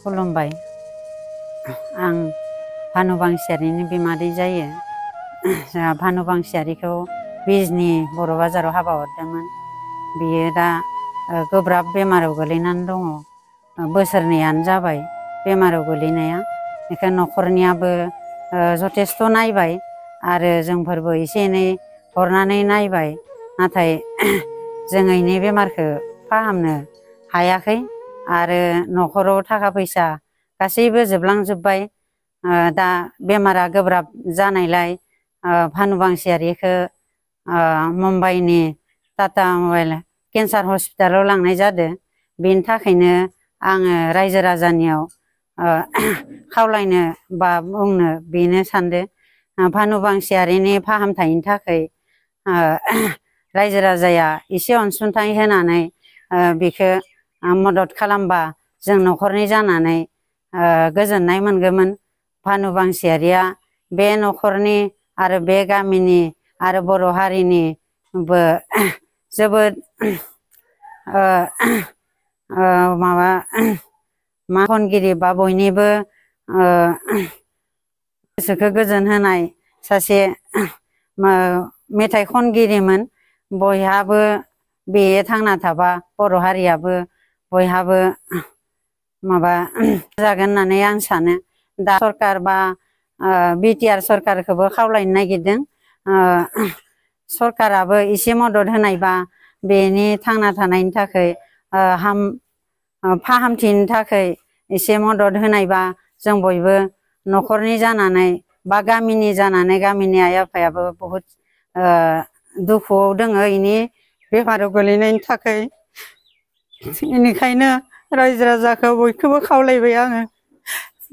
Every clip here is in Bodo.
खुलुमबाय। आं भानु बांसियारिनि बिमादै जायो। जोंहा भानु बांसियारिखौ बिजनि बर' बाजाराव हाबा हरदोंमोन। बियो दा गोब्राब बेमाराव गोलैनानै दङ। बोसोरनैयानो जाबाय बेमाराव गोलैनाया। बेखायनो न'खरनियाबो जथेस्थ' नायबाय आरो जोंफोरबो एसे एनै हरनानै नायबाय। नाथाय जों इनि बेमारखौ फाहामनो हायाखै आरो न'खराव थाखा फैसा गासैबो जोबलांजोब्बाय। दा बेमारा गोब्राब जानायलाय भानु बांसियारिखौ मुम्बाइनि टाटा मबाइल केन्सार हस्पिटालाव लांनाय जादों। बेनि थाखायनो आङो रायजो राजानियाव खावलायनो बा बुंनो बेनो सानदों, भानु बांसियारिनि फाहामथायनि थाखाय रायजो राजाया एसे अनसुंथाइ होनानै बेखौ मदद खालामबा जों न'खरनि जानानै गोजोननाय मोनगौमोन। भानु बांसियारिया बे न'खरनि आरो बे गामिनि आरो बर' हारिनिबो जोबोद मा खनगिरि बा बयनिबो गोसोखौ गोजोन होनाय सासे मेथाइ खनगिरिमोन। बयहाबो बे थांना थाबा बर' हारियाबो बयहाबो माबा जागोन होननानै आं सानो। दा सरकार बा बिटिआर सरकारखौबो खावलायनो नागिरदों, सरकाराबो एसे मदद होनायबा बेनि थांना थानायनि थाखाय फाहामथिनि थाखाय एसे मदद होनायबा जों बयबो न'खरनि जानानै बा गामिनि जानानै, गामिनि आइ आफायाबो बहुद दुखुआव दोङो इनि बेमाराव गोलैनायनि थाखाय। बेनिखायनो रायजो राजाखौ बयखौबो खावलायबाय आङो,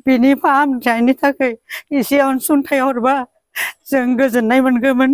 बिनि फाहामथायनि थाखाय एसे अनसुंथाइ हरबा जों गोजोननाय मोनगौमोन।